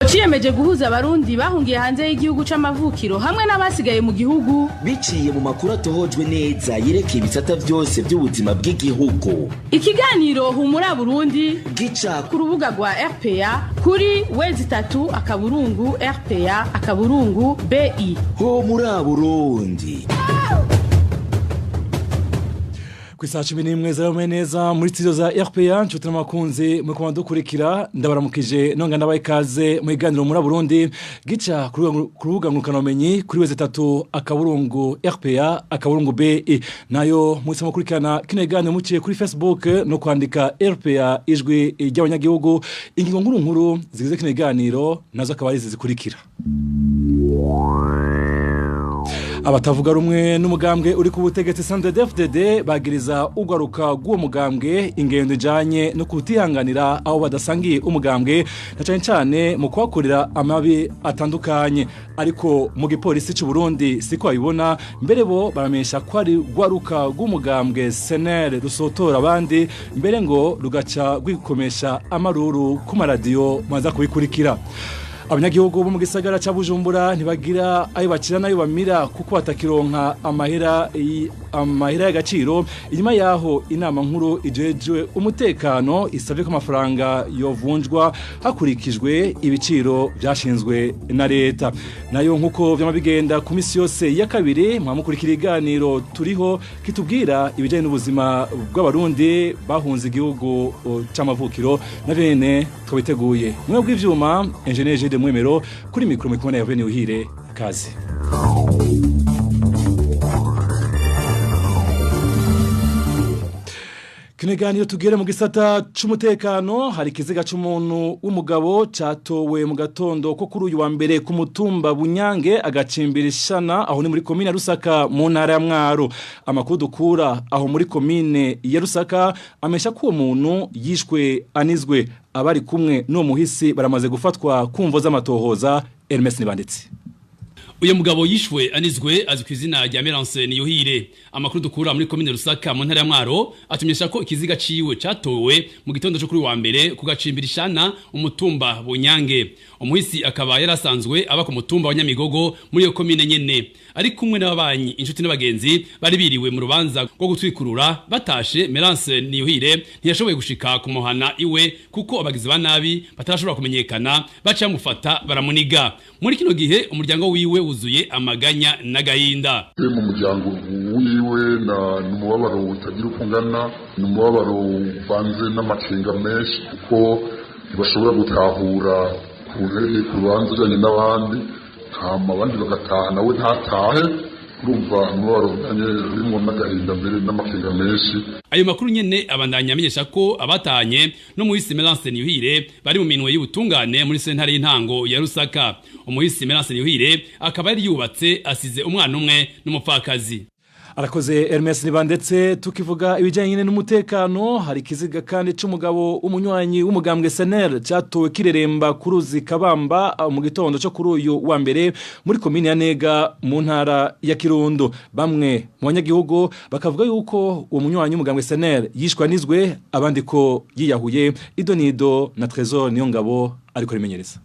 Ciyemeje guhuza Abarundi bahungiye hanze y'igihugu c'amavukiro hamwe n'abasigaye mu gihugu biciye mu makuru atohojwe neza yerekeye ibisata vyose vy'ubuzima bw'igihugu. Ikiganiro Humura Burundi gica ku rubuga rwa RPA kuri w3.rpa.bi. Humura Burundi. Ku isaha 11 zaramuye neza muri studio za RPA. Nshuti n'abakunzi muri kuma dukurikira, ndabaramukije nonga ndabaye ikaze mu iganiro muri Burundi gica ku rubuga ngurukanabumenyi kuri w3.rpa.bi. Nayo mwese mukurikirana kino iganiro muciye kuri Facebook no kwandika RPA, Ijwi ry'Abanyagihugu. Ingingo nkuru nkuru zigize kino iganiro nazo akaba ari zikurikira: Abatavuga rumwe n'umugambwe uri ku butegetsi CNDD-FDD bagiriza ugaruka rw'uwo mugambwe ingendo ijanye no kutihanganira aho badasangiye umugambwe, na cane cane mu kubakorera amabi atandukanye. Ariko mu gipolisi c'u Burundi siko babibona. Mbere bo baramenyesha ko ari rwaruka rw'umugambwe CNL rusotora abandi, mbere ngo rugaca rwikomesha amaruru ku maradiyo. Maza kubikurikira. Abanyagihugu bo mu gisagara ca Bujumbura ntibagira ayo bakira nayo bamira, kuko batakironka amahera y'agaciro, inyuma yaho inama nkuru ijejwe umutekano isabye ko amafaranga yovunjwa hakurikijwe ibiciro byashinzwe na leta. Nayo nkuko vyama bigenda ku misi yose ya kabiri, mwamukurikira iganiro turiho kitubwira ibijanye n'ubuzima bw'Abarundi bahunze igihugu c'amavukiro. Na bene twabiteguye mwe bw'ivyuma Engineer Gide Mwemero, kuri micro mikubona ya Veni Uhire kazi. Kino tugere mu gisata c'umutekano. Hari ikiziga c'umuntu w'umugabo catowe mu gatondo ko kuri uyu wa mbere ku mutumba Bunyange, agacimbira Ishana, aho ni muri komine ya Rusaka mu ntara ya Mwaro. Amakuru dukura aho muri komine ya Rusaka amesha ko uwo muntu yishwe anizwe. Abari kumwe n'uwo muhisi baramaze gufatwa kumvo z'amatohoza. Hermes Nibanditse. Uyo mugabo yishwe anizwe azwi ku izina rya Merance Niyuhire. Amakuru dukura muri komine Rusaka mu ntara ya Mwaro atumenyesha ko ikiziga ciwe catowe mu gitondo cyo kuri wa mbere ku gacimbira Ishana, umutumba Bunyange. Umuhisi akaba yarasanzwe aba ku mutumba wa Nyamigogo muri iyo komine nyene. Ari kumwe n'ababanyi, inshuti n'abagenzi bari biriwe mu rubanza rwo gutwikurura. Batashe, Merance Niyuhire ntiyashoboye gushika kumuhana iwe kuko abagizi ba nabi batarashobora kumenyekana baca bamufata baramuniga. Muri kino gihe umuryango wiwe wuzuye amaganya n'agahinda. Mu muryango wiwe na n'umubabaro utagira uko ungana, ni umubabaro uvanze n'amakenga menshi, kuko ntibashobora gutahura ku rubanza ujyanye n'abandi, hama abandi bagataha nawe ntatahe. Urumva umubabaro ujyanye urimo n'agahinda mbere n'amakenga menshi. Ayo makuru nyene abandanya amenyesha ko abatanye no muhisi Merance Niyuhire bari mu minwe y'ubutungane muri sentare y'intango ya Rusaka. Umuhisi Merance Niyuhire akaba yari yubatse, asize umwana umwe n'umupfakazi. Arakoze Hermes Nibandetse. Tukivuga ibijyanye n'umutekano, hari ikiziga kandi c'umugabo umunywanyi w'umugambwe CNL catowe kireremba ku ruzi Kabamba mu gitondo cyo kuri uyu wa mbere muri komine ya Nega mu ntara ya Kirundo. Bamwe mu banyagihugu bakavuga yuko uwo munywanyi w'umugambwe CNL yishwe anizwe, abandi ko yiyahuye. Idonido na Trésor niyo ngabo ariko rimenyereza.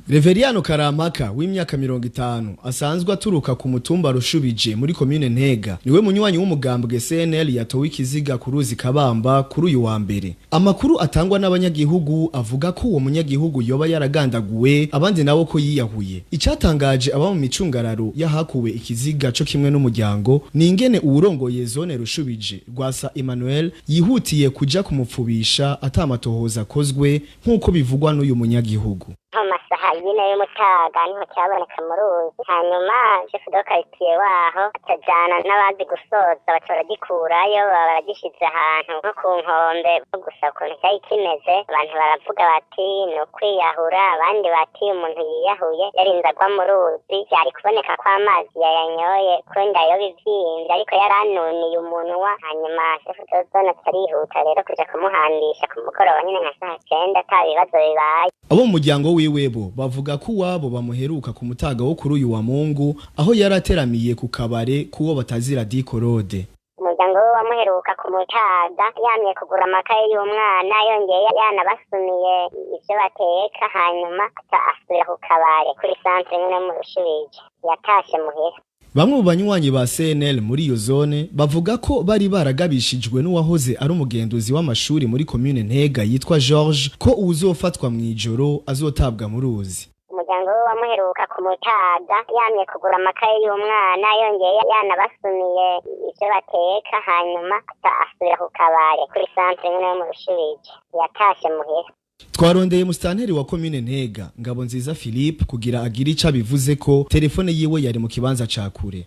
Reveriano Karampaka w'imyaka 50 asanzwe aturuka ku mutumba Rushubije muri komine Ntega niwe munywanyi w'umugambwe CNL yatowe ikiziga ku ruzi Kabamba kuri uyu wa mbere. Amakuru atangwa n'abanyagihugu avuga ko uwo munyagihugu yoba yaragandaguwe, abandi nabo ko yiyahuye. Icatangaje aba mu micungararo yahakuwe ikiziga co kimwe n'umuryango ni ingene uwurongoye zone Rushubije, Rwasa Emmanuel, yihutiye kuja kumupfubisha atamatohoza akozwe, nk'uko bivugwa n'uyu munyagihugu. Nko mu masaha 4 y'umutaga niho cyaboneka mu ruzi. Hanyuma chef de quartier waho acajana n'abazi gusoza, baca baragikurayo, baba baragishize ahantu nko ku nkombe. Gusa ukuntu cyari kimeze, abantu baravuga bati ni ukwiyahura, abandi bati umuntu yiyahuye yarinze agwa mu ruzi byari kuboneka ko amazi yayanyoye kwenda yoba ivyimvye, ariko yaranuniye umunwa. Hanyuma chef de zone acarihuta rero kuja kumuhambisha ku mugoroba nyene nka saha 9 ata bibazo bibaye. Abo mu muryango wiwe bo bavuga ko uwabo bamuheruka ku mutaga wo kuri uyu wa Mungu, aho yarateramiye ku kabare kuwo batazira Dikorode. Mu Umuryango we wamuheruka ku Mutaga, yamye kugura amakaye y'umwana, yongeye yanabasumiye ivyo bateka, hanyuma aca asubira ku kabare kuri santere nyene mu Rushubije, yatashe muhira. Bamwe mu banywanyi ba CNL muri iyo zone bavuga ko bari baragabishijwe n'uwahoze ari umugenduzi w'amashuri muri commune Ntega yitwa George ko uwuzofatwa mw'ijoro azotabwa mu ruzi. Umuryango we wamuheruka ku Mutaga, yamye kugura amakaye y'umwana, yongeye yanabasumiye ivyo bateka, hanyuma aca asubira ku kabare kuri santere nyene mu Rushubije, yatashe muhira. Twarondeye musitanteri wa commune Ntega, Ngabonziza Philippe, kugira agire ico abivuze ko, telefone yiwe yari mu kibanza ca kure.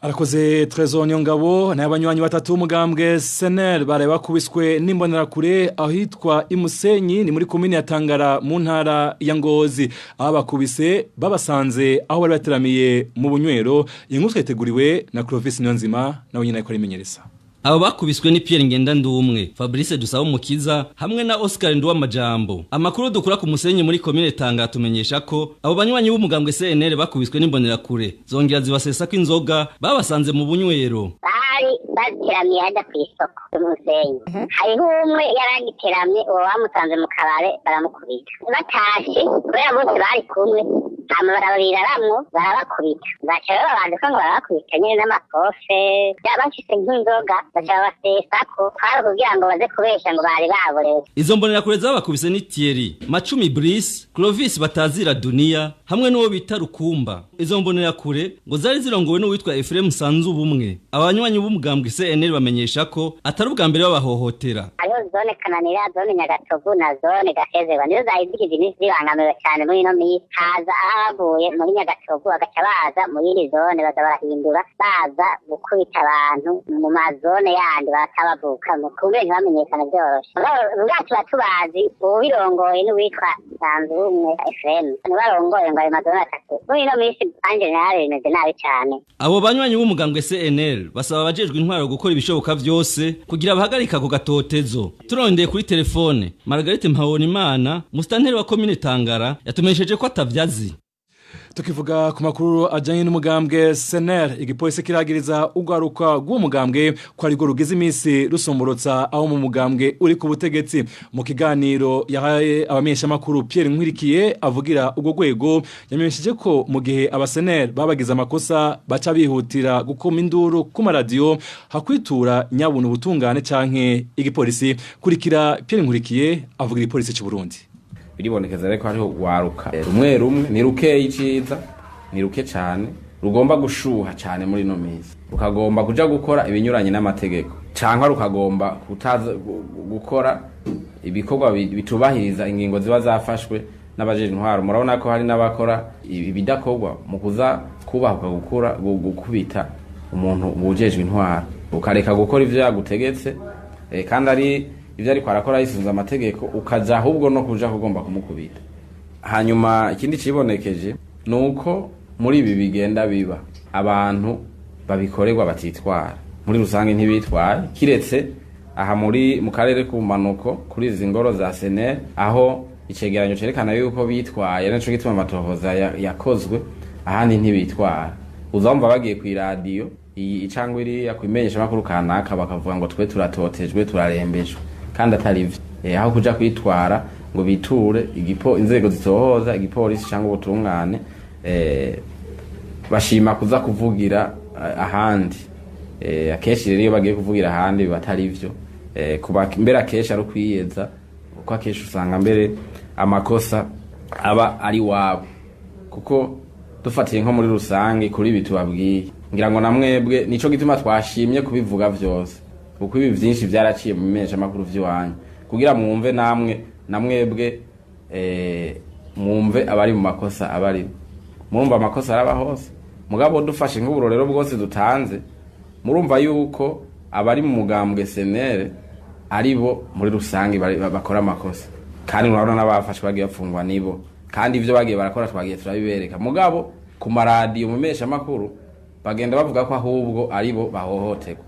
Arakoze Trezor Niyongabo. Nayo abanywanyi batatu b'umugambwe SNL baraye bakubiswe n'imbonerakure ahitwa Imusenyi, ni muri komine ya Tangara mu ntara ya Ngozi. Aho bakubise babasanze aho bari bateramiye mu bunywero. Inkuru twateguriwe na Clovis Niyonzima, nawe nyine ariko arimenyereza. Abo bakubiswe ni Pierre Ngendandumwe, Fabrice Dusabumukiza hamwe na Oscar Nduwamajambo. Amakuru dukura ku Musenyi muri komine Tanga tumenyesha ko abo banywanyi b'umugambwe CNL bakubiswe n'imbonerakure, zongera zibasesa ko inzoga, babasanze mu bunywero. Bari bateramiye hajya ku isoko y'Umusenyi, hariho umwe yaragiteramye, uwo bamusanze mu kabare baramukubita. Batashe kubera bose bari kumwe, hama barabiraramwo barabakubita, baca babanza ko ngo barabakubita nyene n'amakofe, bafise nk'inzoga baca babasesako, kwari kugira ngo baze kubesha ngo bari baborewe. Izo mbonerakure zabakubise ni Thierry Macumi, Brice Clovis Batazira Dunia hamwe n'uwo bita Rukumba. Izo mbonerakure ngo zari zirongowe n'uwitwa Ephraim Sanzubumwe. Abanywanyi b'umugambwe CNL bamenyesha ko atari ubwa mbere babahohotera. Hariho zone Kananira, zone Nyagatovu na zone Gahezerwa, nizo zari zigize iminsi zibangamiwe cyane muri ino minsi. Haza abavuye muri Nyagatovu bagaca baza mu yindi zone, baza barahindura, baza gukubita abantu mu mazone yandi batabavukamo, kumbe ntibamenyekane byoroshe. Ubwacu tuba tubazi, uwubirongoye n'uwitwa Nsanzubumwe Ephraim, niwe arongoye ngo ayo mazone atatu. Muri ino minsi en général bimeze nabi cyane. Abo banywanyi b'umugambwe CNL basaba abajejwe intwaro gukora ibishoboka vyose kugira bahagarika ako gatotezo. Turondeye kuri telefone Margarete Mpabonimana, musitanteri wa komine Tangara, yatumenyesheje ko atavyazi. Tukivuga ku makuru ajanye n'umugambwe SNL, igipolisi kiragiriza ugaruka rw'uwo mugambwe ko ari rwo rugize iminsi rusomborotsa aho mu mugambwe uri ku butegetsi. Mu kiganiro yahaye abamenyeshamakuru, Pierre Nkurikiye avugira urwo rwego yamenyesheje ko mu gihe aba SNL babagize amakosa baca bihutira gukoma induru ku maradiyo hakwitura nyabuntu ubutungane canke igipolisi. Kurikira Pierre Nkurikiye avugira igipolisi cy'u Burundi. Biribonekeza rero ko hariho rwaruka rumwe rumwe, ni rukeyi, iciza ni ruke cane, rugomba gushuha cane muri ino minsi, rukagomba kuja gukora ibinyuranye n'amategeko cyangwa rukagomba kutaza gukora ibikorwa bitubahiriza ingingo ziba zafashwe n'abajejwe intwaro. Murabona ko hari n'abakora ibidakorwa mu kuza kubahuka gukura gukubita umuntu wujejwe intwaro, ukareka gukora ivyo yagutegetse, kandi ari ivyo ariko arakora yisunze amategeko, ukaja ahubwo no kuja kugomba kumukubita. Hanyuma ikindi cibonekeje ni uko muri ibi bigenda biba, abantu babikorerwa batitwara. Muri rusange ntibitwaye, kiretse aha muri mu karere k'ubumanuko kuri izi ngoro za SNL, aho icegeranyo cerekana yuko bitwaye, naco gituma amatohoza yakozwe. Ahandi ntibitwara. Uzumva bagiye kw'iradiyo iyi icangwa iriya kwimenyesha makuru kanaka, bakavuga ngo twe turatotejwe, turarembejwe, kandi atari vyo. Aho kuja kwitwara ngo biture igipo inzego zitohoza, igipolisi cyangwa ubutungane, bashima kuza kuvugira ahandi. Akenshi rero iyo bagiye kuvugira ahandi biba atari vyo. Kuba mbere akenshi ari ukwiyeza, kuko akenshi usanga mbere amakosa aba ari wabo. Kuko dufatiye nko muri rusange kuri ibi tubabwiye, ngira ngo namwebwe nico gituma twashimye kubivuga vyose, kuko ibi vyinshi vyaraciye mu bimenyeshamakuru vy'iwanyu, kugira mwumve namwe namwebwe, mwumve abari mu makosa abari. Murumva amakosa araba hose, mugabo dufashe nk'uburorero bwose dutanze, murumva yuko abari mu mugambwe SNL ari bo muri rusange bakora amakosa, kandi murabona n'abafashwe bagiye bafungwa nibo, kandi ivyo bagiye barakora twagiye turabibereka. Mugabo ku maradiyo, mu makuru, bagenda bavuga ko ahubwo ari bo bahohoterwa.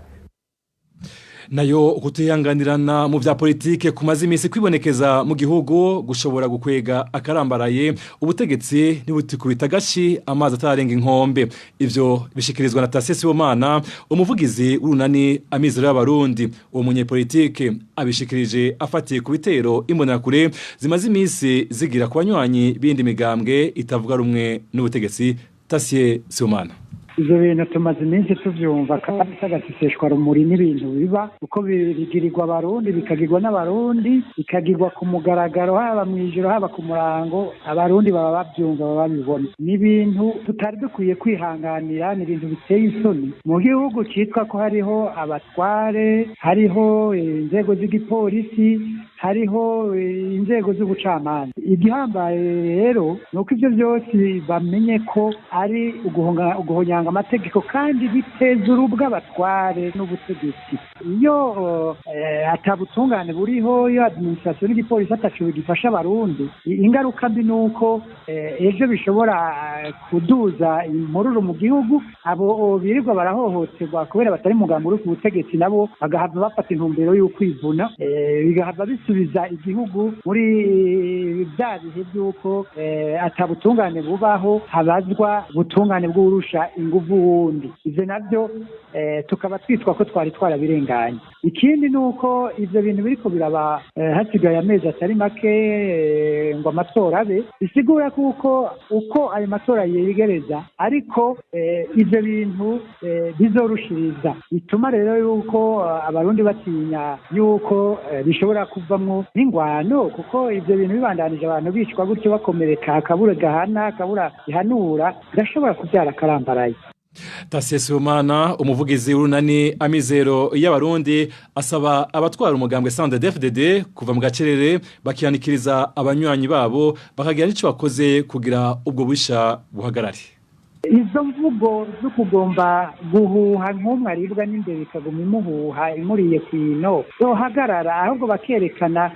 Nayo ukutihanganirana mu vya politike kumaze imisi kwibonekeza mu gihugu gushobora gukwega akarambaraye ubutegetsi nibutikubita gashi amazi atarenga inkombe. Ivyo bishikirizwa na Tasie Sibomana, umuvugizi w'urunani Amizero y'Abarundi. Uwo munyepolitike abishikirije afatiye ku bitero imbonerakure zimaze imisi zigira ku banywanyi b'indi migambwe itavuga rumwe n'ubutegetsi. Tasie Sibomana: Ivyo bintu tumaze iminsi tuvyumva kandi agaseseshwa rumuri n'ibintu biba uko bigirirwa Abarundi, bikagirwa n'Abarundi, bikagirwa ku mugaragaro, haba mw'ijoro haba ku murango. Abarundi baba bavyumva, baba babibona. Ni ibintu tutari dukwiye kwihanganira, ni ibintu biteye isoni mu gihugu citwa ko hariho abatware, hariho inzego z'igipolisi, hariho inzego z'ubucamanza. Igihambaye rero ni uko ivyo vyose bamenye ko ari uguhonyanga amategeko kandi biteza urubwa abatware n'ubutegetsi. Iyo atabutungane buriho, iyo administration n'igipolisi ataco bigifasha Abarundi, ingaruka mbi ni uko ejo bishobora kuduza imururu mu gihugu. Abo birirwa barahohoterwa kubera batari mugambi uri ku butegetsi nabo bagahava bafata intumbero y'ukwivuna, bigahava bisubiza igihugu muri bya bihe by'uko atabutungane bubaho, habazwa ubutungane bw'urusha inguvu wundi. Ivyo navyo tukaba twitwa ko twari twarabirenganye. Ikindi ni uko ivyo bintu biriko biraba hasigaye amezi atari make ngo amatora abe, bisigura kuko uko ayo matora yegereza ariko ivyo bintu bizorushiriza, bituma rero yuko Abarundi batinya yuko bishobora kuvamwo n'ingwano, kuko ivyo bintu bibandanije abantu bicwa gutyo, bakomereka, akabura gahana, akabura ihanura, gashobora kuvyara akarambaraye. Tasie Sibomana, umuvugizi w'urunani Amizero y'Abarundi, asaba abatwara umugambwe CNDD-FDD kuva mu gacerere, bakihanikiriza abanywanyi babo, bakagira n'ico bakoze kugira ubwo busha buhagarare. Izo mvugo zo kugomba guhuha nk'umwe aribwa n'imbere ikaguma imuhuha imuriye kwino zohagarara, ahubwo bakerekana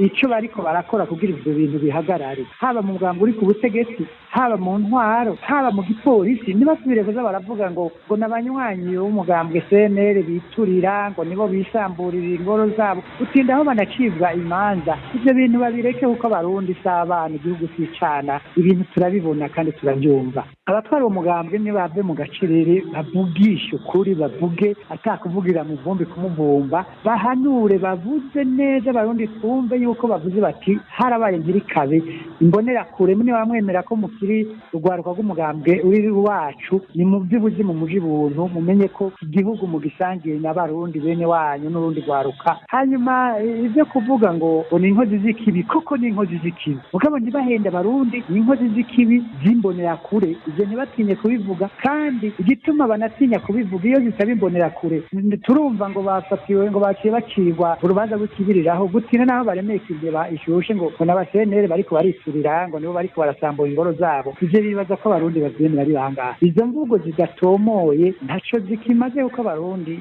ico bariko barakora kugira ivyo bintu bihagarare, haba mu mugambwe uri ku butegetsi, haba mu ntwaro, haba mu gipolisi. Ntibasubire kuza baravuga ngo n'abanywanyi b'umugambwe CNL biturira, ngo nibo bisamburira ingoro zabo, utinda aho banacibwa imanza. Ivyo bintu babireke, kuko Abarundi si abana, igihugu sicana. Ibintu turabibona kandi turavyumva. Abatwara uwo mugambwe nibave mu gacerere, bavugishe ukuri, bavuge atakuvugira mu vumbi kumuvumba, bahanure, bavuze neza Abarundi twumve yuko bavuze bati harabaye ntirikabe. Imbonerakure niba mwemera ko mukiri urwaruka rw'umugambwe uri wacu, ni mu by'ubuzi mu muji buntu, mumenye ko igihugu mugisangiye n'Abarundi bene wanyu n'urundi rwaruka. Hanyuma ivyo kuvuga ngo ni inkozi z'ikibi, koko ni inkozi z'ikibi, mugabo ntibahenda Abarundi, ni inkozi z'ikibi z'imbonerakure. Ivyo ntibatinye kubivuga, kandi igituma banatinya kubivuga, iyo zitaba imbonerakure turumva ngo bafatiwe, ngo baciye bacirwa urubanza rw'ikibiriraho gutina naho baremeye imbeba ishushe, ngo n'abasenere bariko bariturira, ngo nibo bariko barasambura ingoro zabo. Ivyo bibaza ko Abarundi bavyemera ari bangahe? Izo mvugo zidatomoye ntaco zikimaze, kuko Abarundi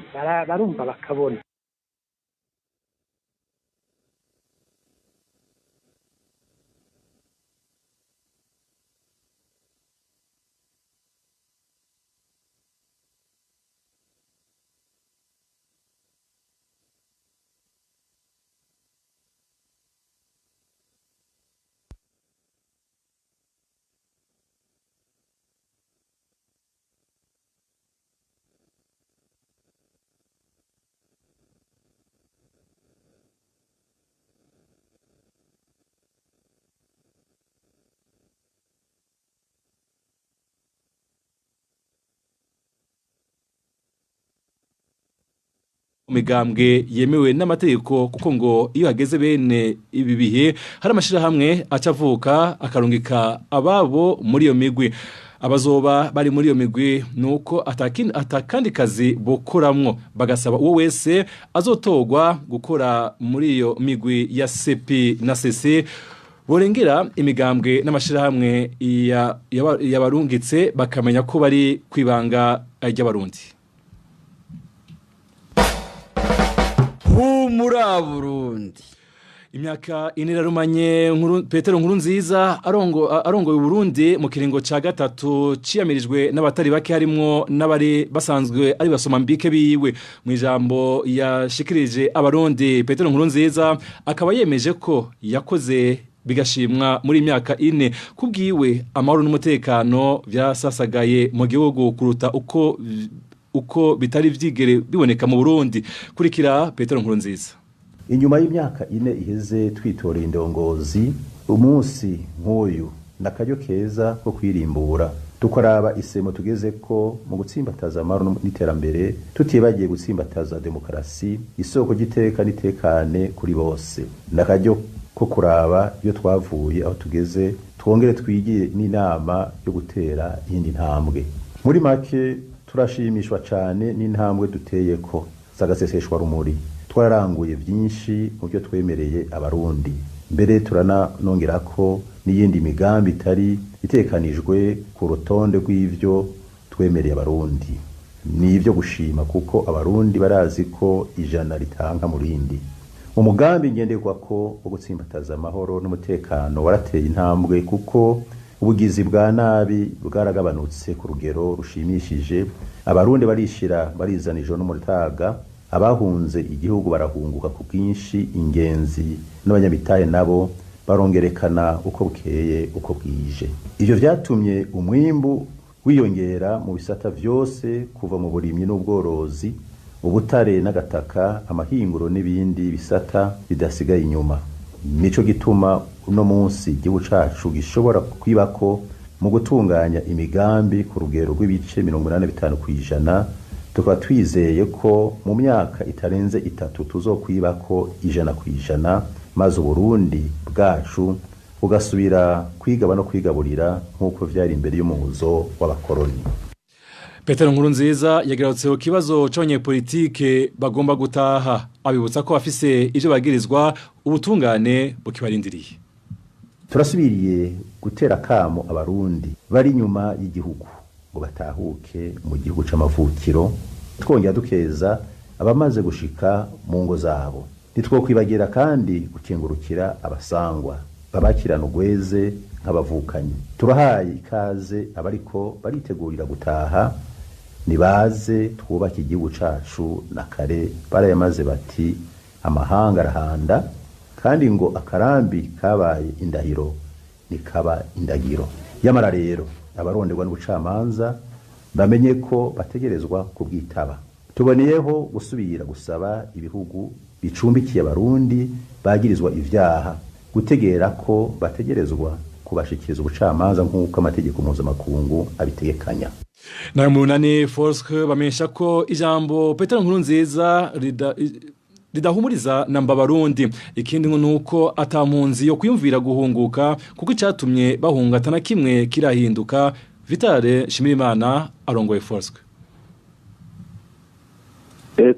barumva bakabona. Migambwe yemewe n'amategeko, kuko ngo iyo hageze bene ibi bihe hari amashirahamwe acavuka akarungika ababo muri iyo migwi. Abazoba bari muri iyo migwi nuko atakandi kazi bokoramwo, bagasaba uwo wese azotogwa gukora muri iyo migwi ya CP na CC borengera imigambwe n'amashirahamwe yabarungitse, bakamenya ko bari kwibanga ry'Abarundi. Humura Burundi. Imyaka ine irarumanye Petero Nkurunziza arongoye Burundi mu kiringo ca gatatu ciyamirijwe n'abatari bake harimwo n'abari basanzwe ari basoma mbike biwe. Mu ijambo yashikirije abarundi, Petero Nkurunziza akaba yemeje ko yakoze bigashimwa muri imyaka ine. Kubwiwe, amahoro n'umutekano vyasasagaye mu gihugu kuruta uko bitari vyigere biboneka mu Burundi. Kurikira Petero Nkurunziza. Inyuma y'imyaka 4 iheze twitoreye indongozi, umunsi nk'uyu nakaryo keza ko kwirimbura, tukaraba isemo tugeze ko mu gutsimbataza amahoro n'iterambere, tutibagiye gutsimbataza demokarasi, isoko ry'iteka n'itekane kuri bose. Nakaryo ko kuraba iyo twavuye, aho tugeze, twongere twigire n'inama yo gutera iyindi ntambwe. Muri make, turashimishwa cane n'intambwe duteye ko zagaseseshwa rumuri. Twararanguye byinshi mu byo twemereye abarundi, mbere turananongera ko n'iyindi migambi itari itekanijwe ku rutonde rw'ivyo twemereye abarundi. Ni ibyo gushima kuko abarundi barazi ko ijana ritanka mu rindi. Umugambi ngenderwa ko wo gutsimbataza amahoro n'umutekano warateye intambwe, kuko ubugizi bwa nabi bwaragabanutse ku rugero rushimishije. Abarundi barishira barizana ijoro n'umutaga, abahunze igihugu barahunguka ku bwinshi, ingenzi n'abanyabitaye nabo barongerekana uko bukeye uko bwije. Ivyo vyatumye umwimbu wiyongera mu bisata vyose, kuva mu burimyi n'ubworozi, ubutare n'agataka, amahinguro n'ibindi bisata bidasigaye inyuma. Nico gituma uno munsi igihugu cacu gishobora kwibako mu gutunganya imigambi ku rugero rw'ibice 85%, tukaba twizeye ko mu myaka itarenze 3 tuzokwibako 100%, maze Uburundi bwacu bugasubira kwigaba no kwigaburira nk'uko vyari imbere y'umuhuzo w'abakoroni. Petero Nkurunziza yagarutse ku kibazo c'abanyepolitike bagomba gutaha, abibutsa ko bafise ivyo bagirizwa, ubutungane bukibarindiriye. Turasubiriye gutera kamo abarundi bari inyuma y'igihugu ngo batahuke mu gihugu c'amavukiro, twongera dukeza abamaze gushika mu ngo zabo. Ntitwokwibagira kandi gukengurukira abasangwa babakirana ugweze nk'abavukanyi. Turahaye ikaze abariko baritegurira gutaha, nibaze twubake igihugu cacu. Na kare barayamaze bati amahanga arahanda, kandi ngo akarambi kabaye indahiro nikaba indagiro. Yamara rero abaronderwa n'ubucamanza bamenye ko bategerezwa kubwitaba. Tuboneyeho gusubira gusaba ibihugu bicumbikiye abarundi bagirizwa ivyaha gutegera ko bategerezwa kubashikiriza ubucamanza nk'uko amategeko mpuzamakungu abitegekanya. Nayo munani Forske bamenyesha ko ijambo Petero Nkurunziza ridahumuriza namba barundi. Ikindi nuko atampunzi yo kwiyumvira guhunguka, kuko icatumye bahunga atana kimwe kirahinduka. Vitale Shimirimana arongoye Forske.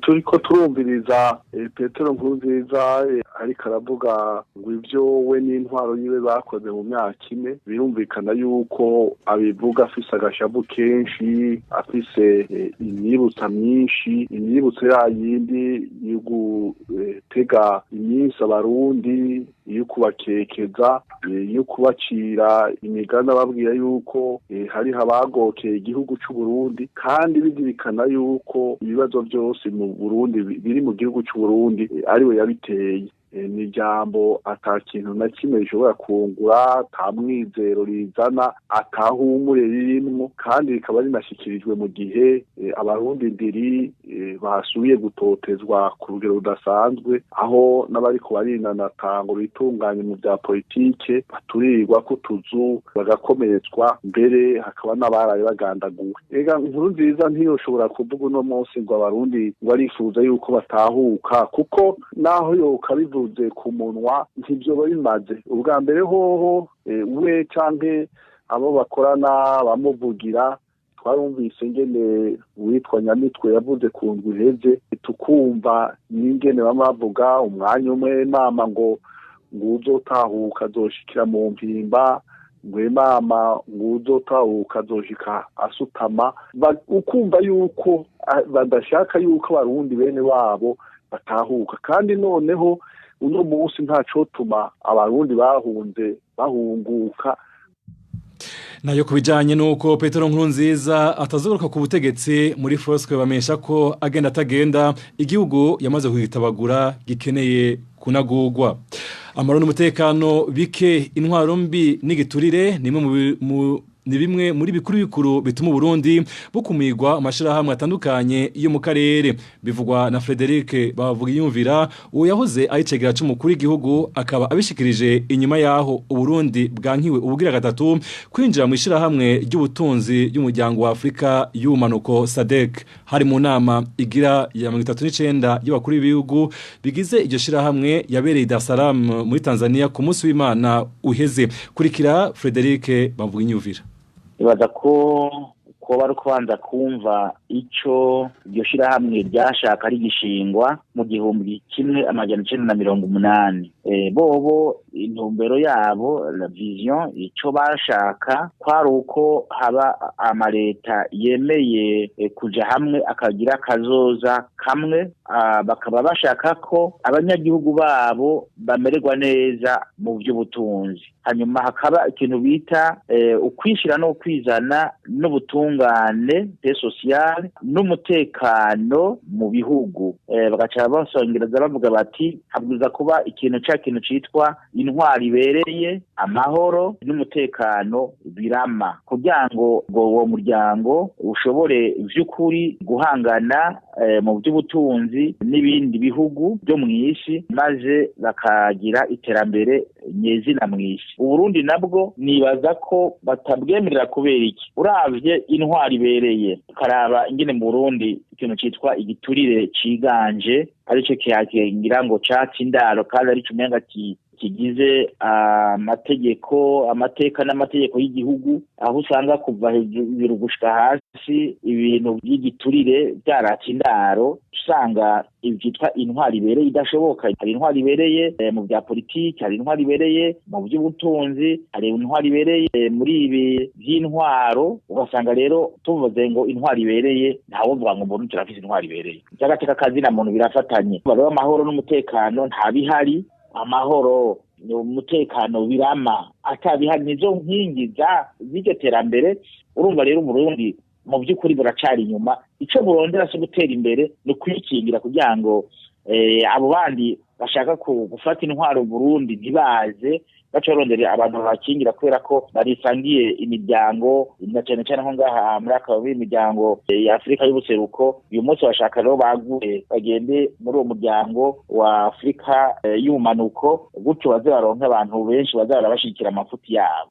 Turiko turumviriza Petero Nkurunziza ariko aravuga ngo ivyo we n'intwaro yiwe bakoze mu myaka 4, birumvikana yuko abivuga afise agashavu kenshi, afise imyibutsa myinshi, imyibutso yayindi yo gutega iminsi abarundi, yo kubakekeza, yo kubacira imigani, ababwira yuko hariho abagokeye igihugu c'u Burundi, kandi bizirikana yuko ibibazo byose mu Burundi biri mu gihugu c'u Burundi ariwe yabiteye. Ni jambo ata kintu na kimwe rishobora kungura, ata mwizero rizana, atahumure ririmwo, kandi rikaba rinashikirijwe mu gihe abarundi ndiri basubiye gutotezwa ku rugero rudasanzwe, aho n'abariko barinanata ngo bitunganye mu vya politike baturirwa ko tuzu bagakomeretswa, mbere hakaba n'abaraye bagandaguwe. Ega Nkurunziza ntiyoshobora kuvuga uno munsi ngo abarundi ngo arifuza yuko batahuka, kuko naho yokabivuga ku munwa ntibyo bimaze. Ubwa mbere hoho we canke abo bakorana bamuvugira, twarumvise ingene witwa Nyamitwe yavuze ku ndwi iheze, tukumva n'ingene bamavuga umwanya umwe mama ngo uzotahuka azoshikira mu mpimba, ngo mama ngo uzotahuka azoshika asutama. Ukumva yuko badashaka yuko abarundi bene wabo batahuka, kandi noneho Uno munsi ntacotuma Abarundi bahunze bahunguka. Nayo kubijanye nuko Petero Nkurunziza atazogaruka ku butegetsi, muri Fosque bamesha ko agenda atagenda igihugu yamaze kugitabagura, gikeneye kunagurwa. Amahoro n'umutekano bike, intwaro mbi n'igiturire nimwe mu ni bimwe muri bikuru bikuru bituma Burundi bukumigwa amashirahamwe atandukanye yo mu karere, bivugwa na Frederic Bavugiyumvira, uwo yahoze ayicegera c'umukuru w'igihugu, akaba abishikirije inyuma yaho Uburundi bwankiwe ubugira gatatu kwinjira mu ishirahamwe ry'ubutunzi y'umuryango wa Afrika y'ubumanuko, SADC. Hari mu nama igira ya 39 y'abakuru b'ibihugu bigize iryo shirahamwe yabereye Dar es Salaam muri Tanzania ku munsi w'Imana uheze. Kurikira Frederic Bavugiyumvira. Ibaza ko kuba ari kubanza kumva icyo iryo shyirahamwe ryashaka rigishingwa mu 1980. Bobo intumbero yabo, la vision, icyo bashaka kwari uko haba amaleta yemeye kuja hamwe, akagira akazoza kamwe, bakaba bashaka ko abanyagihugu babo bamererwa neza mu by'ubutunzi, hanyuma hakaba ikintu bita ukwishira no kwizana n'ubutungane, paix sociale, n'umutekano mu bihugu. Bagaca basongereza bavuga bati habwiza kuba ikintu ca kintu citwa intwari ibereye, amahoro n'umutekano birama, kugira ngo uwo muryango ushobore vy'ukuri guhangana mu by'ubutunzi n'ibindi bihugu byo mu isi, maze bakagira iterambere nyezina mu isi. Uburundi nabwo nibaza ko batabwemerera. Kubera iki? Uravye intwari ibereye, ukaraba ingene mu Burundi ikintu citwa igiturire ciganje, aricyo kihakingira ngo catse indaro, kandi arico umenga kigize amategeko, amateka n'amategeko y'igihugu, aho usanga kuva hejuru gushika hasi ibintu by'igiturire byaratse indaro, usanga ibyitwa intwari ibereye idashoboka. Hari intwari ibereye mu bya politiki, hari intwari ibereye mu by'ubutunzi, hari intwari ibereye muri ibi by'intwaro. Ugasanga rero tuvuze ngo intwari ibereye, ntawovuga ngo mbona turafise intwari ibereye. Iby'agateka kazina muntu birafatanye rero, amahoro n'umutekano ntabihari. Amahoro, umutekano birama atabihari, nizo nkingi z'iryo terambere. Urumva rero Uburundi mu by'ukuri buracari inyuma. Ico burondera si gutera imbere, ni ukwikingira kugira ngo abo bandi bashaka gufata intwaro Burundi ntibaze, baca barondera abantu babakingira, kubera ko barisangiye imiryango, na cyane cyane nko ngaha muri aka imiryango ya Afurika y'ubuseruko. Uyu munsi bashaka rero baguye bagende muri uwo muryango wa Afurika y'ubumanuko, gutyo baze baronke abantu benshi baze barabashigikira amafuti yabo.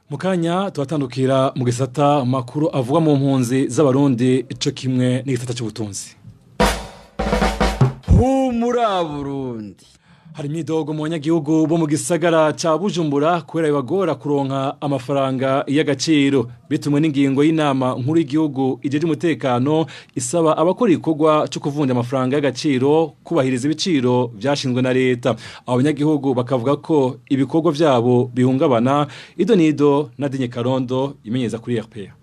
Mukanya turatandukira mu gisata makuru avuga mu mpunzi z'Abarundi, ico kimwe n'igisata cy'ubutunzi. Humura Burundi! Hari imyidogo mu banyagihugu bo mu gisagara ca Bujumbura kubera bibagora kuronka amafaranga y'agaciro, bitumwe n'ingingo y'inama nkuru y'igihugu ijeje umutekano isaba abakora igikorwa cyo kuvunja amafaranga y'agaciro kubahiriza ibiciro vyashinzwe na leta. Abo banyagihugu bakavuga ko ibikorwa vyabo bihungabana. Ido nido na Dinye Karondo imenyeza kuri RPA.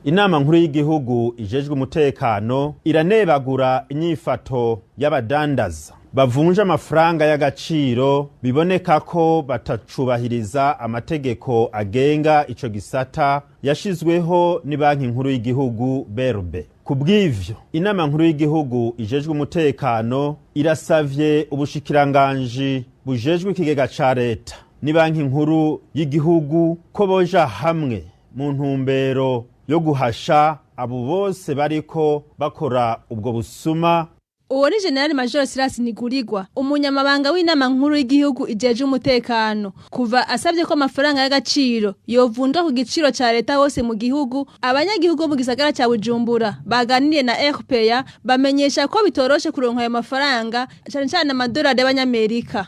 Inama nkuru y'igihugu ijejwe umutekano iranebagura inyifato y'abadandaza bavunja amafaranga y'agaciro, biboneka ko batacubahiriza amategeko agenga ico gisata yashizweho ni Banki Nkuru y'igihugu, BRB. Ku bw'ivyo, inama nkuru y'igihugu ijejwe umutekano irasavye ubushikiranganji bujejwe ikigega ca leta ni Banki Nkuru y'igihugu ko boja hamwe mu ntumbero yo guhasha abo bose bariko bakora ubwo busuma. Uwo ni General Major Silas Nigurigwa, umunyamabanga w'inama nkuru y'igihugu ijeje umutekano. Kuva asabye ko amafaranga y'agaciro yovunjwa ku giciro ca leta hose mu gihugu, abanyagihugu mu gisagara ca Bujumbura baganiriye na RPA bamenyesha ko bitoroshe kuronka ayo mafaranga, cane cane amadolari y'Abanyamerika.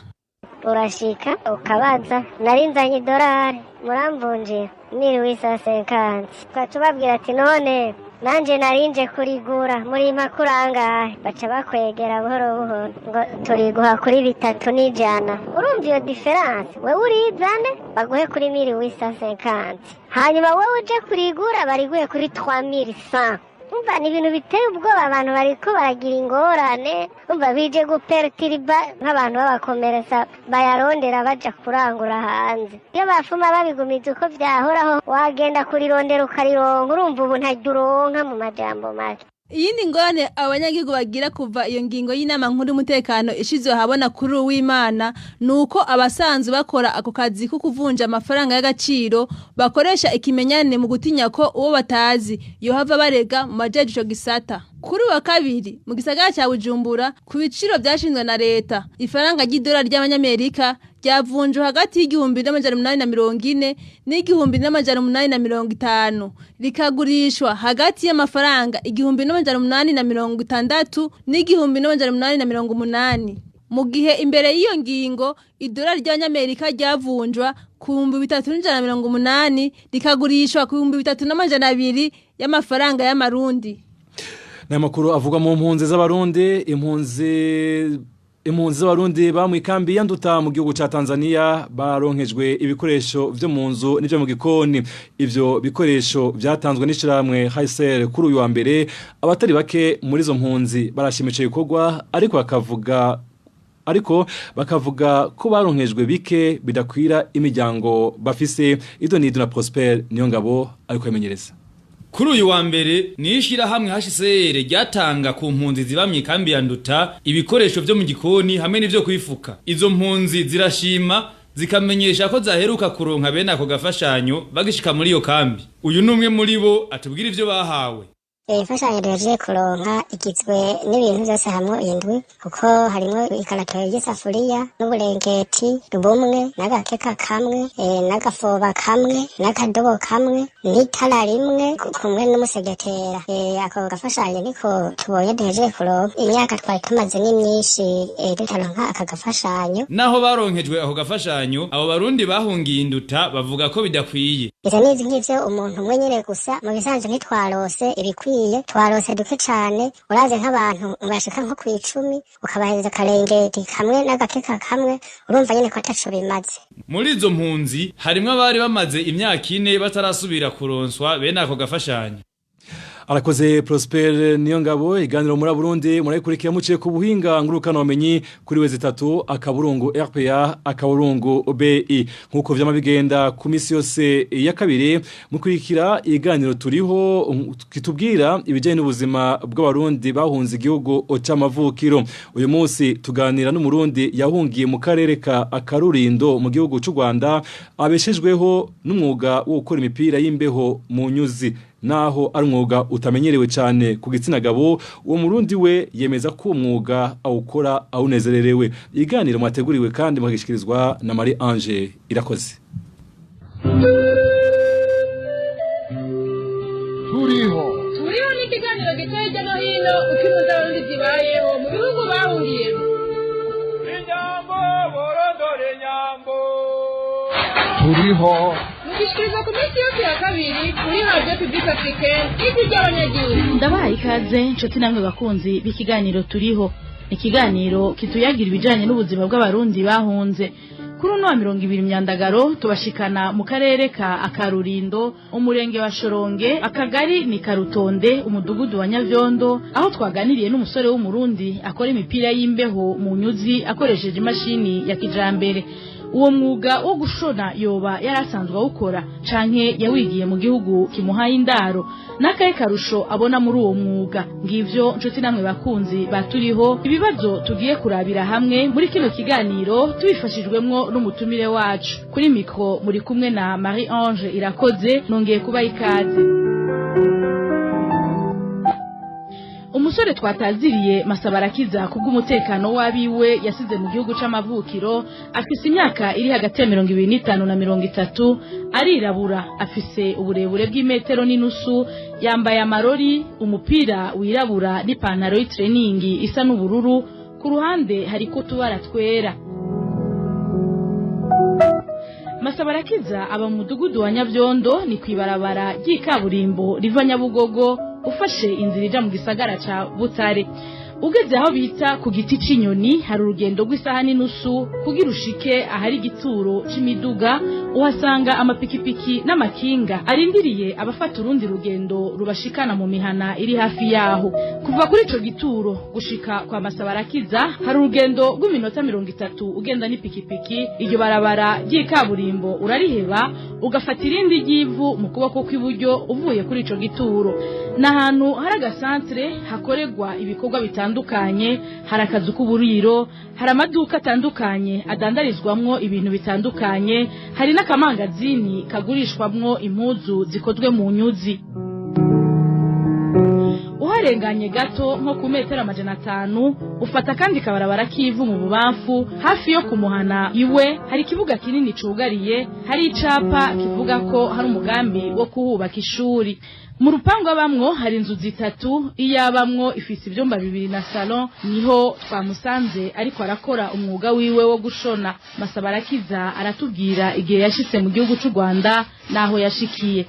Urashika ukabaza: "Narinzanye idolari, muramvunjira 1850?" Tukaca ubabwira ati: "None nanje narinje kurigura, murimpa kurangahe?" Baca bakwegera buhoro buhoro ngo: "Turiguha kuri 300." Urumva iyo différence? Wewe urizane baguhe kuri 1850, hanyuma wewe uje kurigura bariguhe kuri 3100. Umva ni ibintu biteye ubwoba, abantu bariko baragira ingorane. Umva bije gupertiriba nk'abantu b'abakomeresa bayarondera baja kurangura hanze. Iyo bafuma babigumiza uko vyahoraho, wagenda kurirondera ukarironka. Urumva ubu ntaryo uronka mu majambo make. Iyindi ngorane abanyagihugu bagira kuva iyo ngingo y'inama nkuru y'umutekano ishizwe ahabona kuri uw'Imana nuko abasanzwe bakora ako kazi ko kuvunja amafaranga y'agaciro bakoresha ikimenyane mu gutinya ko uwo batazi yohava barega mu majeje ico gisata. Kuri wa kabiri mu gisagara cya Bujumbura, ku biciro byashinzwe na leta, ifaranga ry'idolari ry'abanyamerika ryavunjwe hagati y'1840 n'1850, rikagurishwa hagati y'amafaranga 1860 n'1880, mu gihe imbere y'iyo ngingo idolari ry'abanyamerika ryavunjwa ku 3180 rikagurishwa ku 3200 y'amafaranga y'amarundi. Ni amakuru avugwa mu mpunzi z'abarundi. Impunzi z'abarundi ba mu ikambi ya Nduta mu gihugu ca Tanzania baronkejwe ibikoresho vyo mu nzu n'ivyo mu gikoni. Ivyo bikoresho vyatanzwe n'ishirahamwe HCR kuri uyu wa mbere. Abatari bake muri izo mpunzi barashimisha ibikorwa, ariko bakavuga ko baronkejwe bike bidakwira imiryango bafise. Ido ni na Prosper niyo ngabo ariko yamenyereza. Kuri uyu wa mbere ni ishirahamwe HCR ryatanga ku mpunzi ziba mu ikambi ya Nduta ibikoresho vyo mu gikoni hamwe n'ivyo kwifuka. Izo mpunzi zirashima, zikamenyesha ko zaheruka kuronka bene ako gafashanyo bagishika muri iyo kambi. Uyu numwe muri bo atubwira ivyo bahawe. Imfashanyo duhejeje kuronka igizwe n'ibintu byose hamwe indwi, kuko harimo ikarato y'isafuriya n'uburengeti bumwe n'agakeka kamwe, n'agafoba kamwe n'akadobo kamwe n'itara rimwe kumwe n'umusegetera. Ako gafashanyo niko tubonye duhejeje kuronka. Imyaka twari tumaze ni myinshi tutaronka aka gafashanyo. Naho baronkejwe ako gafashanyo, abo barundi bahungiye Induta bavuga ko bidakwiye. Ivyo ni nk'ivyo umuntu umwe nyene gusa. Mu bisanzwe ntitwarose ibikwiye, twarose duke cane. Uraze nk'abantu bashika nko ku 10 ukabahereza akarengeti kamwe n'agakeka kamwe, urumva nyene ko ataco bimaze. Muri izo mpunzi harimwo abari bamaze imyaka 4 batarasubira kuronswa bene ako gafashanyo. Arakoze Prosper niyo ngabo. Iganiro muri Burundi murayikurikira muciye ku buhinga ngurukana wamenyi kuri wezi 3.rpa.bi, nkuko vyama bigenda ku misi yose ya kabiri. Mukurikira iganiro turiho kitubwira ibijanye n'ubuzima bw'abarundi bahunze igihugu c'amavukiro. Uyu munsi tuganira n'umurundi yahungiye mu karere ka Akarurindo mu gihugu c'u Rwanda, abeshejweho n'umwuga wo gukora imipira y'imbeho mu nyuzi. Naho ari umwuga utamenyerewe cyane ku gitsina gabo, uwo murundi we yemeza ko umwuga awukora awunezererewe. Iganiro mwateguriwe kandi mukagishikirizwa na Marie Ange Irakoze. Turiho Turiho ni ikiganiro gica hirya no hino uko impunzi z'abarundi zibayeho mu bihugu bahungiyemo. Inyambo borondore nyambo. Turiho. Mugishikirizwa ku minsi yose ya kabiri kuri Radio Public Africaine, ijwi ry'abanyagihugu. Ndabaha ikaze nshuti namwe bakunzi b'ikiganiro Turiho, ikiganiro kituyagira ibijanye n'ubuzima bw'abarundi bahunze. Kuri uno wa 20 Myandagaro tubashikana mu karere ka Akarurindo, umurenge wa Shoronge, akagari ni Karutonde, umudugudu wa Nyavyondo, aho twaganiriye n'umusore w'umurundi akora imipira y'imbeho mu nyuzi akoresheje imashini ya kijambere. Uwo mwuga wo gushona yoba yarasanzwe awukora canke yawigiye mu gihugu kimuhaye indaro, n'akahe karusho abona muri uwo mwuga? Ngivyo nshuti namwe bakunzi baturiho, ibibazo tugiye kurabira hamwe muri kino kiganiro tubifashijwemwo n'umutumire wacu. Kuri mikro muri kumwe na Marie Ange Irakoze, nongeye kuba ikaze. Umusore twataziriye Masabarakiza kubw'umutekano w'abiwe yasize mu gihugu c'amavukiro, afise imyaka iri hagati ya 25 na 30, arirabura, afise uburebure bw'imetero n'inusu, yambaye amarori, umupira wirabura n'ipantaro y'itreningi isa n'ubururu, ku ruhande hariko utubara twera. Masabarakiza aba mu mudugudu wa Nyavyondo, ni kwibarabara ry'ikaburimbo riva Nyabugogo ufashe inzira ija mu gisagara ca Butare. Ugeze aho bita ku giti c'inyoni hari urugendo rw'isaha n'inusu kugira ushike ahari igituro c'imiduga Uhasanga amapikipiki n'amakinga arindiriye abafata urundi rugendo rubashikana mu mihana iri hafi yaho. Kuva kuri ico gituro gushika kwa Masabarakiza hari urugendo rw'iminota 30 ugenda n'ipikipiki. Iryo barabara ry'ikaburimbo urariheba ugafata irindi ry'ivu mu kuboko kw'iburyo uvuye kuri ico gituro. N'ahantu hari agasantre hakorerwa ibikorwa bitandukanye, hari akazu k'uburiro, hari amaduka atandukanye adandarizwamwo ibintu bitandukanye, hari n'akamangazini kagurishwamwo impuzu zikozwe mu nyuzi. Uharenganye gato nko ku metero 500 ufata kandi kabarabara k'ivu mu bubamfu hafi yo kumuhana iwe hari ikibuga kinini cugariye, hari icapa kivuga ko hari umugambi wo kuhubaka ishuri. Mu rupangu abamwo hari inzu zitatu, iyabamwo ifise ivyumba 2 na salon, niho twamusanze ariko arakora umwuga wiwe wo gushona. Masabarakiza aratubwira igihe yashitse mu gihugu c'u Rwanda naho yashikiye.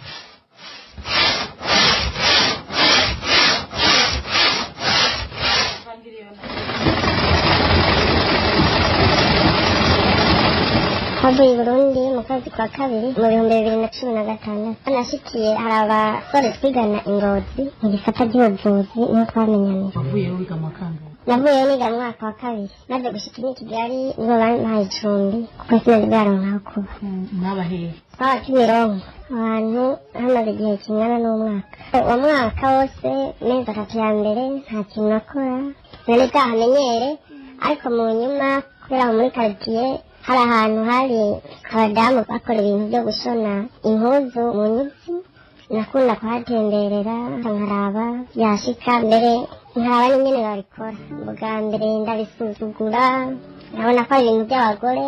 Havuye i Burundi mu kwezi kwa kabiri mu 2016 nashikiye hari abasore twigana ingozi mu gisata cy'ubuvuzi niho twamenyaniye. Wavuyeyo wiga mu wa kangahe? Navuyeyo niga mu mwaka wa kabiri, maze gushika i Kigali nibo bampaye icumbi kuko sinari bwaronka aho kuba. Mwaba hehe? Twaba Kimironko, ahantu hamaze igihe kingana n'umwaka. Uwo mwaka wose mezi 3 ya mbere nta kintu nakora, sinari bwahamenyere, ariko mu nyuma kubera muri quartier hari ahantu hari abadamu bakora ibintu byo gushona impuzu mu nyuzi, nakunda kuhatemberera nkaraba yashika mbere nkaraba n'ingene babikora. Ubwa mbere ndabisuzugura, nkabona ko ari ibintu by'abagore,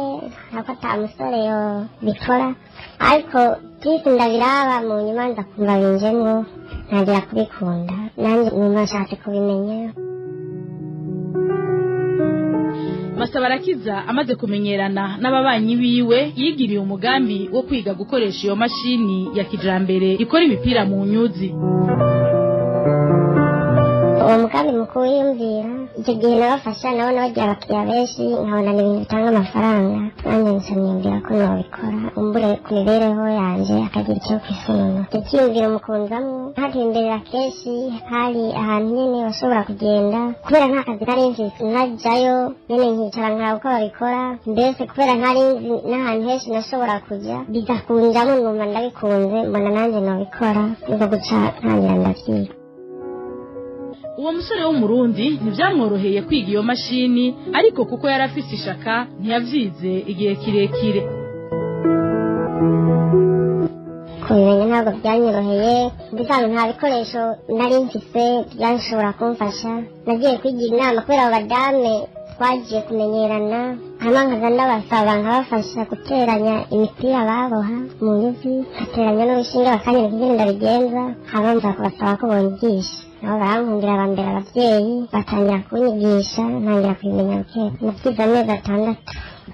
nkabona ko ata musore yobikora, ariko byisi ndabiraba mu nyuma nza kumva binjemwo ntangira kubikunda, nanjye numva nshatse kubimenya. Masabarakiza amaze kumenyerana n'ababanyi biwe yigiriye umugambi wo kwiga gukoresha iyo mashini ya kijambere ikora imipira mu nyuzi. Uwo mugambi mukuru wiyumvira icyo gihe nabafasha nabo nabagira abakiriya benshi, nkabona ni ibintu bitanga amafaranga, nanjye nca niyumvira ko nobikora umbure ku mibereho yanje akagira icyo kwisununa. Icyo cyiyumviro mukunzamwo nkatemberera kenshi, hari ahantu nyene washobora kugenda kubera nta kazi nari mfise, nkajayo nyene nkicara nkaraba uko babikora, mbese kubera ntari nzi n'ahantu henshi nashobora kuja bigakunjamwo numva ndabikunze, mbona nanjye nobikora, niko guca ntangira ndavyiga. Uwo musore w'umurundi ntivyamworoheye kwiga iyo mashini, ariko kuko yari afise ishaka ntiyavyize igihe kirekire. Kubimenya ntabwo byanyoroheye, mbisanga nta bikoresho nari mfise byanshobora kumfasha. Nagiye kwigira inama kubera abo badame twagiye kumenyerana, hama nkaza ndabasaba nkabafasha guteranya imipira baboha mu nyuzi, nkateranya n'urushinge bakanyereka ingene ndabigenza, hama nza kubasaba ko bonyigisha. Nabo barankundira bambera abavyeyi, batangira kunyigisha, ntangira kubimenya buke. Navyize amezi 6.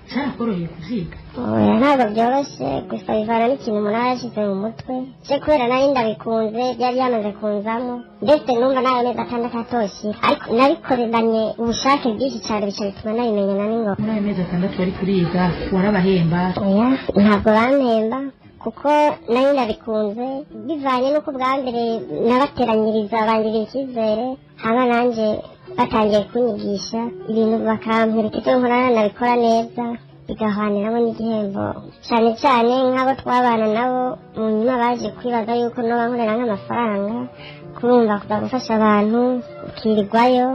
Cyarakoroheye kuvyiga? Oya, ntabwo byoroshe, gusa bivana n'ikintu umuntu aba yashize mu mutwe. Je kubera nari ndabikunze, byari byamaze kunzamo, ndetse numva n'ayo mezi 6 atoshira, ariko nabikoranye ubushake bwinshi cyane bica bituma nabimenyana n'ingoga. Muri ayo mezi 6 wari kuriga warabahemba? Oya, ntabwo bampemba kuko nari ndabikunze, bivanye n'uko ubwa mbere nabateranyiriza bangirira icyizere, hama nanjye batangiye kunyigisha ibintu bakampwereka ibyo nkora nabikora neza, bigahaniramo n'igihembo. Cyane cyane nk'abo twabana nabo mu nyuma baje kwibaza yuko noba nkorera nk'amafaranga, kurumva kuza gufasha abantu ukirirwayo,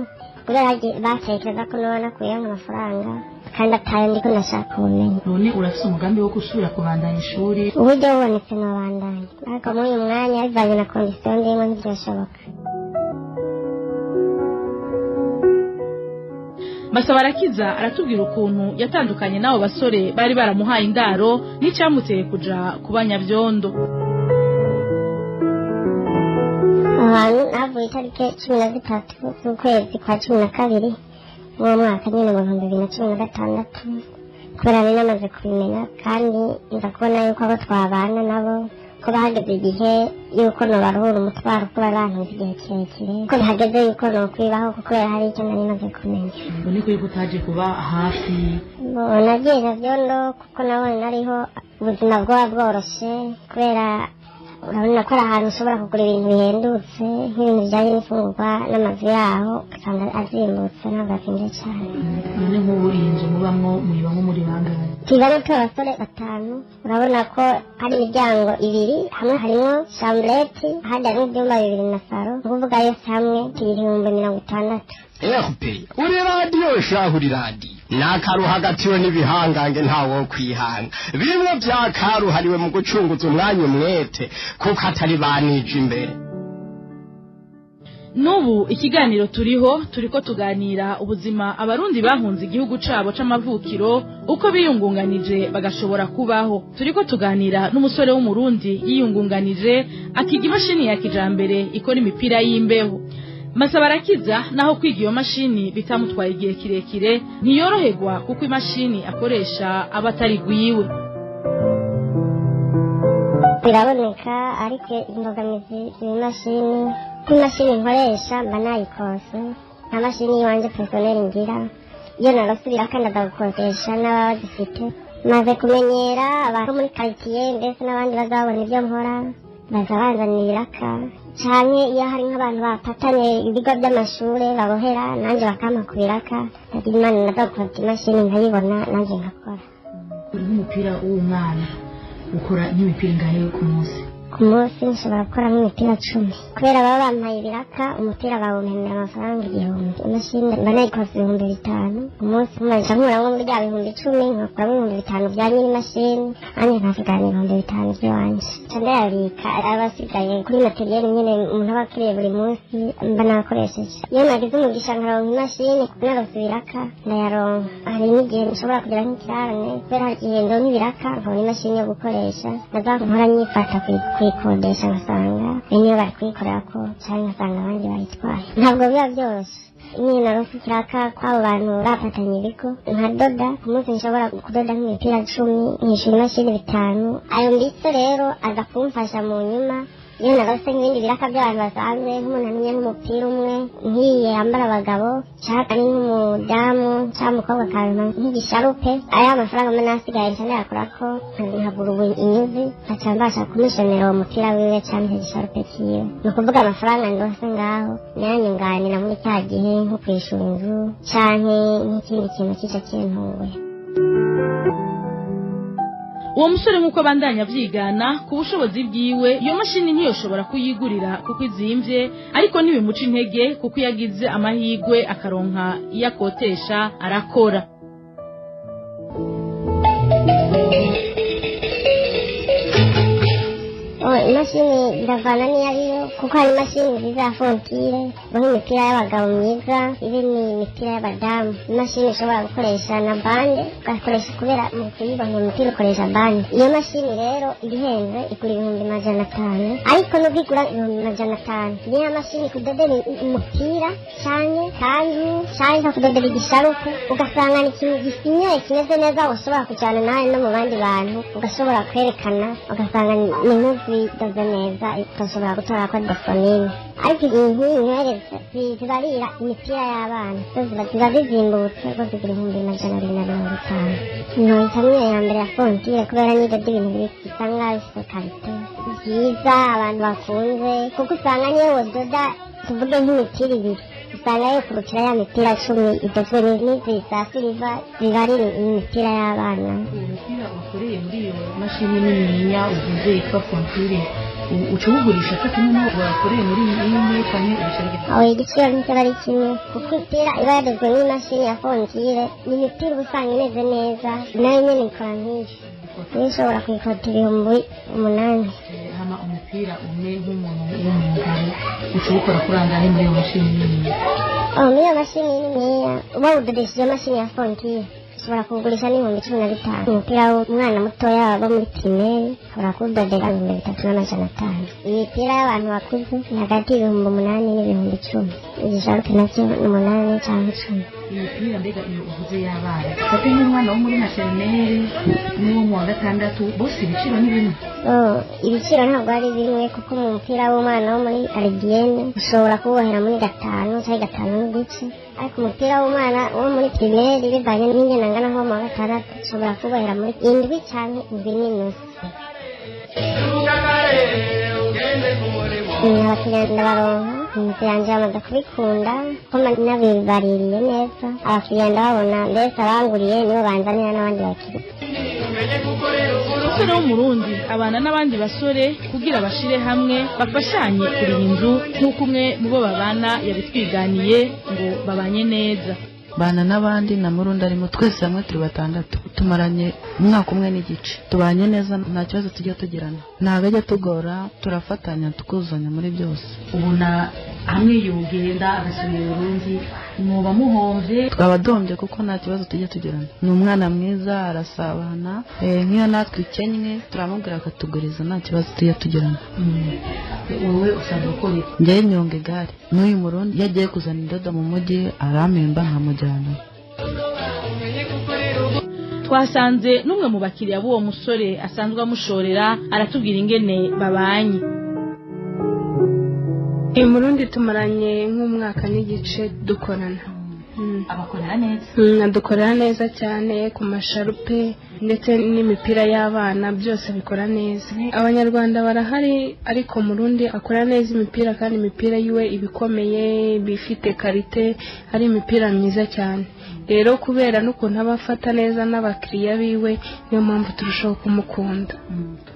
kubera batekereza ko noba nakuyeho nk'amafaranga kandi atayo ndiko ndashaka ubumenyi. None urafise umugambi wo gusubira kubandanya ishuri? Uburyo bubonetse nobandanya, ariko muri uyu mwanya bivanye na kondisiyo ndimo ntibyoshoboka. Masabarakiza aratubwira ukuntu yatandukanye n'abo basore bari baramuhaye indaro n'icyamuteye kuja kuba Nyabyondo. Ahantu navuye itariki 13 z'ukwezi kwa 12 mu mwaka nyine mu 2016, kubera nari namaze kubimenya kandi nza kubona yuko abo twabana nabo ko bahageze igihe yuko nobaruhura umutwaro kuko bari bantunze igihe kirekire, ko bihageze yuko nokwibaho kuko hari icyo nari maze kumenya. Ubone ko yuko utaje kuba hafi? Nagiye Nyabyondo kuko nabonye nariho Ubuzima bwoba bworoshe kubera urabona ko ari ahantu ushobora kugura ibintu bihendutse, nk'ibintu bijyanye n'imfungurwa n'amazu yaho usanga azimbutse, ntabwo azimvye cyane. None nk'ubu iyi nzu mubamwo, muyibamwo muri bangahe? Tubibamo turi abasore batanu. Urabona ko hari imiryango ibiri, hamwe harimo chambrette, ahandi harimo ibyumba bibiri na salon. Ni ukuvuga yose hamwe turi 60,000. RP uri radiyo shahu, uri radiyo n'akaruha hagatiwe n'ibihangange, ntawo kwihanga bimwe byakaruhariwe mu gucunguza umwanya umwete kuko atari banije imbere. N'ubu ikiganiro turiho, turiko tuganira ubuzima abarundi bahunze igihugu cabo c'amavukiro uko biyungunganije bagashobora kubaho. Turiko tuganira n'umusore w'umurundi yiyungunganije akiga imashini ya kijambere ikora imipira y'imbeho. Masabarakiza, naho kwiga iyo mashini bitamutwaye igihe kirekire, ntiyoroherwa kuko imashini akoresha aba atari gwiwe. Biraboneka, ariko imbogamizi imashini, imashini nkoresha mba nayikose, nta mashini y'iwanje personnel ngira. Iyo narose ibiraka ndaza gukodesha n'ababa bazifite. Maze kumenyera abantu muri quartier, mbese n'abandi bazabona ibyo nkora baza banzanira ibiraka, canke iyo hari nk'abantu bapatanye ibigo by'amashure babohera, nanjye bakampa ku biraka. Ndagira Imana ndaza gukota imashini nkayibona, nanjye nkakora. Nk'umupira w'umwana ukora nk'imipira ingahe ku munsi? Ku munsi nshobora gukora nk'imipira 10, kubera baba bampaye ibiraka, umupira bawumpemera amafaranga 1000. Imashini mba nayikoze 5000. Ku munsi nkaja nkuramwo muri bya 10,000, nkakuramo 5000 bya nyiri imashini, nanjye nkasigarana 5000 by'iwanje, nca ndayabika, aba asigaye kuri matériel nyene umuntu aba akeneye buri munsi mba nakoresheje. Iyo nagize umugisha nkaronka imashini, narose ibiraka ndayaronka. Hari n'igihe nshobora kugira nk'ikirarane, kubera hari igihe ndonka ibiraka nkabona imashini yo gukoresha, naza nkora nyifata kuyikodesha, ngasanga bene bari kuyikorera ko, canke ngasanga abandi bayitwaye. Ntabwo biba byoroshe. Nyine narose ikiraka kw'abo bantu bapatanye ibigo, nkadoda. Ku munsi nshobora kudoda nk'imipira 10, nkishura imashini 5. Ayo mbitse rero aza kumfasha mu nyuma iyo narose nk'ibindi biraka by'abantu basanzwe, nk'umuntu amenya nk'umupira umwe nk'iyi yambara abagabo, canke ari nk'umudamu canke umukobwa akampa nk'igisharupe, aya mafaranga mba nasigaye nca ndayakurako nkagura ubu inyuzi, nkaca mbasha kumushonera uwo mupira wiwe canke igisharupe kiwe. Ni ukuvuga amafaranga ndose ngaho nayanyunganira muri cya gihe nko kwishura inzu canke nk'ikindi kintu kica kintuwe. Uwo musore, nk'uko abandanya avyigana, ku bushobozi bwiwe iyo mashini ntiyoshobora kuyigurira kuko izimvye, ariko ntibimuca intege kuko iyo agize amahirwe akaronka iyo akotesha arakora. Imashini biravana n'iyo ariyo, kuko hari imashini nziza ya fontire nk'imipira y'abagabo myiza, ibi ni imipira y'abadamu. Imashini ushobora gukoresha na bande ugakoresha, kubera mu kuyibona imipira ukoresha bande. Iyo mashini rero ibihenze, igura 500,000, ariko nubwo igura 500,000, niyo mashini kudodera umupira canke kanzu canke kudodera igisharupe, ugasanga ni ikintu gifinyoye kimeze neza, ushobora kujana nawe no mu bandi bantu ugashobora kwerekana, ugasanga ni impuzu idoze neza, ugashobora gutora ko dofonine. Ariko iyi nk'iyi nkweretse zibarira imipira y'abana, zo ziba zizimbutse rwose, zigura 250,000. Nkohitamwo iyo ya mbere ya fontire kubera nidoda ibintu bisa nkaho bifise qualité byiza abantu bakunze, kuko usanga niyo wododa tuvuge nk'imipira ibiri, usanga yo kurukira ya mipira 10 idozwe n'izi za siliva zibarira imipira y'abana. Umupira wakoreye muri iyo mashini nininya uvuze yitwa fontire, uca uwugurisha cyo kimwe n'uwo wakoreye muri iyi imwe canke ubisharike? Aho igiciro ntikiba ari kimwe, kuko imipira iba yadozwe n'imashini ya fontire ni imipira uba usanga imeze neza, nayo nyene ikora nk'iyo. Niyo ushobora kuyikota 8,000. Hama umupira umwe nk'umuntu w'umugabo uca uwukora kuri angahe muri iyo mashini nininya? Muri iyo mashini niniya uba wudodesha iyo mashini ya fontire ushobora kuwugurisha n'15,000. Umupira w'umwana mutoya wo muri primaire ushobora kuwudodera 3,500. Imipira y'abantu bakuze ni hagati y'8,000 n'10,000. Igisharupe nacyo ni 8 canke 10. Imipira mbega iyo uvuze y'abana, fate nk'umwana wo muri maternelle n'uwo mu wa gatandatu, bose ibiciro ni bimwe? Ibiciro ntabwo ari bimwe, kuko mu mupira w'umwana wo muri gardienne ushobora kuwuhera muri 5 canke 5.5. Ariko umupira w'umwana wo muri primaire, bivanye n'ingene angana, nko mu wa gatandatu, ushobora kubohera muri 7 canke 7.5. Abakiriya ndabaronka, inzu yanjye bamaze kubikunda ko nabibaririye neza. Abakiriya ndababona, mbese abanguriye nibo banzanira n'abandi bakiriya. Umusore w'Umurundi abana n'abandi basore kugira bashire hamwe bafashanye kuriha inzu, nk'uko umwe mu bo babana yabitwiganiye, ngo babanye neza. Bana n'abandi na murundi arimo, twese hamwe turi batandatu. Tumaranye umwaka umwe n'igice, tubanye neza, nta kibazo tujya tugirana, ntabwo ajya tugora, turafatanya tukuzanya muri byose. Ubona hamwe yogenda agasubira i Burundi, mwoba muhomvye? Twaba duhombye kuko nta kibazo tujya tugirana. Ni umwana mwiza, arasabana. Nk'iyo natwe ukennye turamubwira akatuguriza, nta kibazo tujya tugirana. Wowe usanzwe ukora iki? Njyewe nyonga igare, n'uyu murundi iyo agiye kuzana indodo mu mujyi arampemba nkamujyana. Twasanze n'umwe mu bakiriya b'uwo musore asanzwe amushorera, aratubwira ingene babanye. Uyu murundi tumaranye nk'umwaka n'igice dukorana. Abakorera neza? Adukorera neza cyane ku masharupe ndetse n'imipira y'abana, byose abikora neza. Abanyarwanda barahari, ariko murundi akora neza imipira, kandi imipira yiwe iba ikomeye, iba ifite qualité, ari imipira myiza cyane. Rero kubera n'ukuntu aba afata neza n'abakiriya biwe, niyo mpamvu turushaho kumukunda.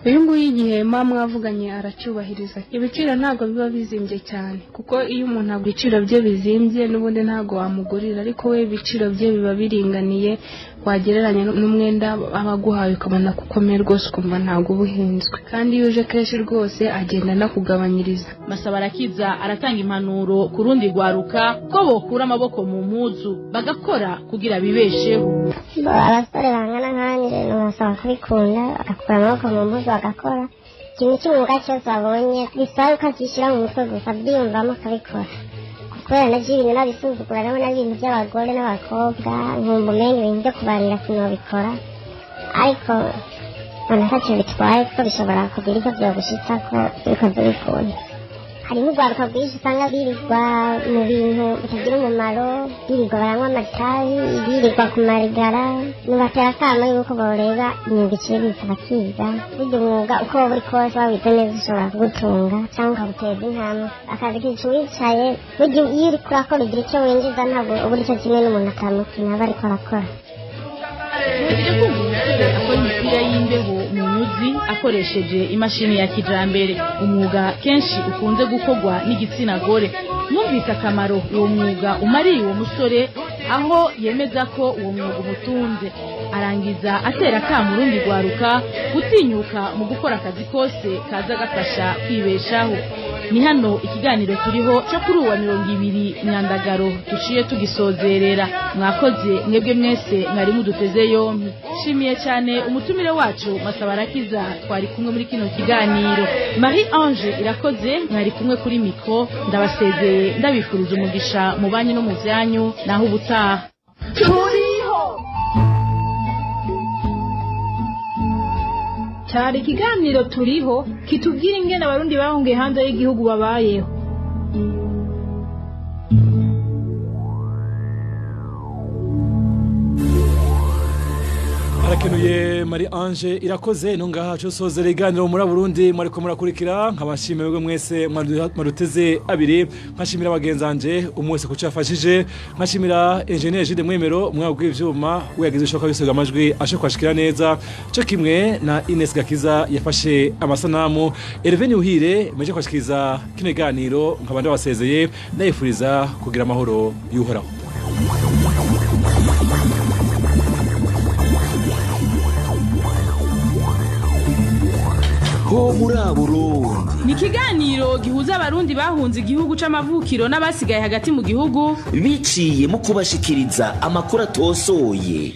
Uyu nguyu igihe muba mwavuganye aracyubahiriza. Ibiciro ntabwo biba bizimbye cyane, kuko iyo umuntu ibiciro bye bizimbye n'ubundi ntabwo wamugurira, ariko we ibiciro bye biba biringaniye, wagereranya n'umwenda aba aguhaye ukabona ko ukomeye rwose, ukumva ntabwo uba uhinzwe. Kandi iyo uje kenshi rwose agenda anakugabanyiriza. Masaba Arakiza aratanga impanuro ku rundi rwaruka ko bokura amaboko mu mpuzu bagakora kugira bibesheho. Abasore bangana nkanje nubasaba kubikunda, bagakura amaboko mu mpuzu bagakora ikintu cy'umwuga cyose babonye, bisaba ko akishyira mu mutwe gusa, byiyumvamo akabikora. Kubera navyo ibintu nabisuzugura, ndabona ari ibintu by'abagore n'abakobwa, nkumva umenga ibintu byo kubarira sinobikora, ariko mbona ntacyo bitwaye kuko bishobora kugira icyo byogushitsako bikoze bikunda. Harimo urwaruka rwinshi usanga birirwa mu bintu bitagira umumaro, birirwa baranywa amatabi, birirwa ku marigara. Nubatera akamo yuko boreba imyuga iciriritse bakiga. Burya umwuga uko waba uri kose, wawize neza, ushobora kugutunga cyangwa ukaguteza intambwe. Akazi kica uwicaye. Burya iyo uriko urakora ugira icyo winjiza, ntabwo uba uri cyo kimwe n'umuntu atamukina aba ariko arakora. Muhejeje kumva umusore akora imipira y'imbeho mu nyuzi akoresheje imashini ya kijambere, umwuga kenshi ukunze gukorwa n'igitsina gore. Mwumvise akamaro uwo mwuga umariye uwo musore, aho yemeza ko uwo mwuga umutunze. Arangiza atera akamo urundi rwaruka gutinyuka mu gukora akazi kose kaza gafasha kwibeshaho. Ni hano ikiganiro turiho cyo kuri uwa 20 Myandagaro duciye tugisozerera. Mwakoze mwebwe mwese mwari muduteze yompi. Shimiye cyane umutumire wacu Masabarakiza twari kumwe muri kino kiganiro. Marie Ange Irakoze mwari kumwe kuri micro. Ndabasezeye, ndabifuriza umugisha mu banyu no mu byanyu, naho ubutaha. Turiho cyari ikiganiro turiho kitubwira ingene Abarundi bahungiye hanze y'igihugu babayeho. Arakenuye Marie Ange Irakoze. No ngaha cyo sozera iganiro muri Burundi mwariko murakurikira. Nkabashimira mwebwe mwese mwaruteze abiri, nkashimira bagenzanje umwe wese kuco yafashije, nkashimira engineer Jide Mwemero umwe w'ivyuma we yagize ishoka bisiga amajwi ashe kwashikira neza, cyo kimwe na Ines Gakiza yafashe amasanamu. Hervé Uhire meje kwashikiriza kino kiganiro, nkaba ndabasezeye ndayifuriza kugira amahoro y'Uhoraho. Ho muri Burundi Ni ikiganiro gihuza Abarundi bahunze igihugu c'amavukiro n'abasigaye hagati mu gihugu biciye mu kubashikiriza amakuru atosoye.